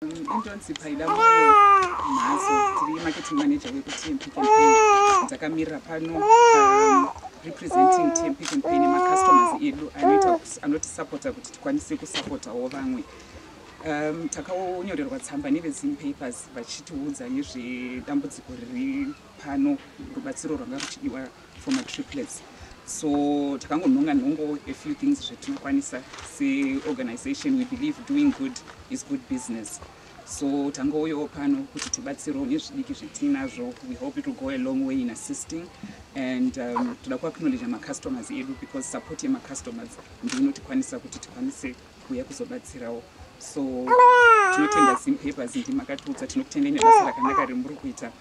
Indonzi Paida Moyo Mhazo, tiri marketing manager wekuTM Pick and Pay. Takamirira pano representing TM Pick and Pay nemacustomers edu anoita anotisapota kuti tikwanise kusapotawo vamwe. Takaonyorerwa tsamba neveZim Papers vachitiudza nezvedambudziko riri pano, rubatsiro rwanga ruchidiwa for matriplets. So takangonhonga nhongo a few things zvetinokwanisa. Seorganization, we believe doing good is good business, so tangouyawo pano kuti tibatsirewo nezvidiki zvetinazvo. We hope it will go a long way in assisting, and toda kuacknowledge macustomers edu because support yemacustomers ndinotikwanisa kuti tikwanise kuuya kuzobatsirawo. So tinotenda Zim Papers, ndimakatiudza. Tinokutendai nebasa rakanaka rimuri kuita.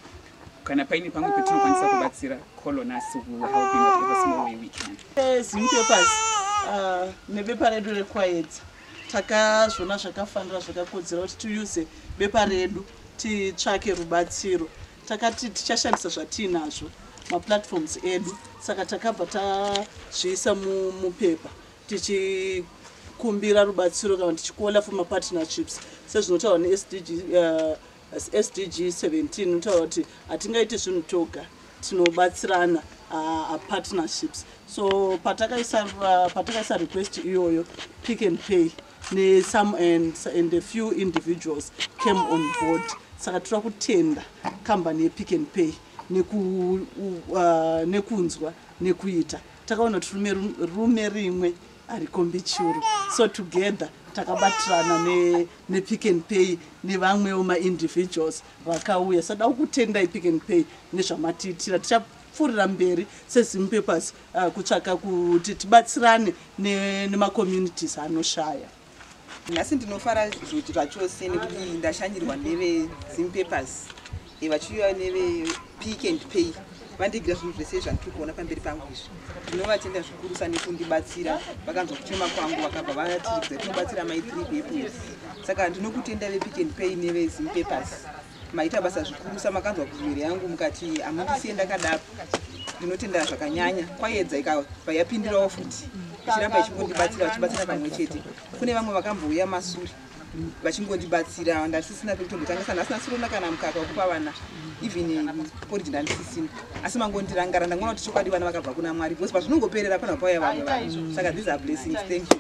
Kana paine pamwe petinokwanisa kubatsira, call on us. We will help in whatever small way we can. Zim Papers nebepa redu reKwayedza, takazviona zvakafanira, zvakakodzera kuti tiuse bepa redu titsvake rubatsiro. Takati tichashandisa zvatiinazvo, maplatforms edu, saka takabva tazviisa mupepa tichikumbira rubatsiro kana tichicalla for mapartnerships, sezvinotaurwa neSDG SDG 17 inotaura kuti hatingaiti zvinhu toga, tinobatsirana, partnerships. So patakaisa request iyoyo, Pick and Pay nesome and a few individuals came on board. Saka toda kutenda kambani yePick and Pay nekunzwa nekuita. Takaona kuti rume rimwe harikombi churu, so together takabatirana nePick and Pay nevamwewo maindividuals vakauya. Sada kutendai, Pick and Pay, nezvamatiitira. Tichapfuurira mberi seZim Papers kutsvaka kuti tibatsirane nemacommunities anoshaya. Nhasi ndinofara zvachose nekuti ndashanyirwa neveZim Papers, vachiuya nevePick and Pay, vandigira zvinhu zvese zvandiri kuona pamberi pangu izvi. Ndinovatenda zvikurusa nekundibatsira. Vakanzwa kuchema kwangu, vakabva vatiridza tinobatsira mai 3 Saka ndinokutenda vePick and Pay neveZim Papers, maita basa zvikurusa. Makanzwa kumhiri yangu, mukati hamundisiye ndakadaro. Ndinotenda zvakanyanya. Kwayedza ikabva yapindirawo futi, ichiramba ichingondibatsira, vachibatsira pamwe chete. Kune vamwe vakambouya masuri vachingondibatsira, ndasisina pekutombotangisa. Nhasi nasirona kana mukaka wekupa vana, even porridge ndandisisina, asi mangondirangara. Ndangoona kuti chokwadi vana vakabva kuna Mwari, because pazvinongoperera panobva pauya vamwe vanhu. Saka these are blessings. Thank you.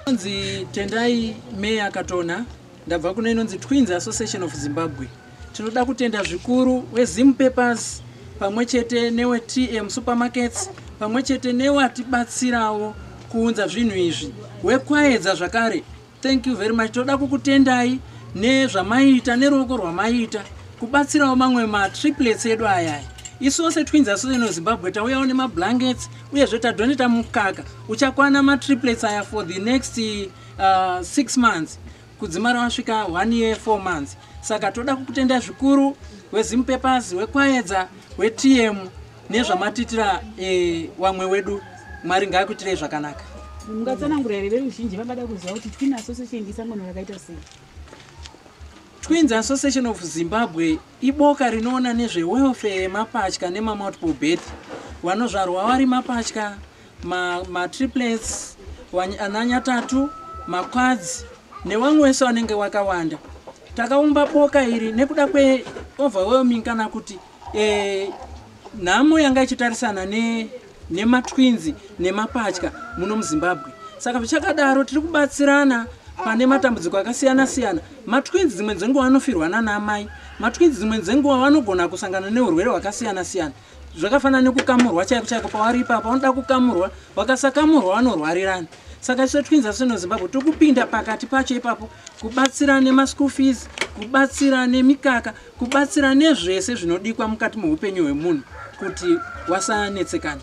Inonzi Tendai Meya Katona, ndabva kune inonzi Twins Association of Zimbabwe. Tinoda kutenda zvikuru weZim Papers pamwe chete neweTM Supermarkets, pamwe chete newatibatsirawo kuunza zvinhu izvi, weKwaedza zvakare. Thank you very much. Toda kukutendai nezvamaita, neruoko rwamaita kubatsirawo mamwe matriplets edu ayaya. Isuwo seTwins Association of Zimbabwe tauyawo nemablankets, uyezve tadonata mukaka uchakwana matriplets aya for the next 6 months, kudzimara wasvika 1 year 4 months. Saka toda kukutenda zvikuru, weZim Papers, weKwaedza, weTM, nezvamatitira wamwe wedu. Mwari ngaakuitirei zvakanaka. Mungatsanangura here veruzhinji vangada kuziva kuti Twin Association isangano rakaita sei? Twins Association of Zimbabwe iboka rinoona nezvewelfare yemapatya nemamultiple birth, vanozvarwa vari mapatya, matriplets, ananyatatu, maquads nevamwe vese vanenge vakawanda. Takaumba boka iri nekuda kweoverwhelming kana kuti nhamo yanga ichitarisana nematwins nemapatya muno muZimbabwe. Saka zvichakadaro, tiri kubatsirana pane matambudziko akasiyana siyana. Matwins dzimwe dzenguva vanofirwa nana amai. Matwins dzimwe dzenguva vanogona kusangana neurwere hwakasiyana siyana, zvakafanana nekukamurwa chaiko chaiko. Pavari ipapa vanoda kukamurwa, vakasakamurwa vanorwarirana. Saka isu Twins Association Zimbabwe tiri kupinda pakati pacho ipapo, kubatsira nemaschool fees, kubatsira nemikaka, kubatsira nezvese zvinodikwa mukati meupenyu hwemunhu kuti wasanetsekana.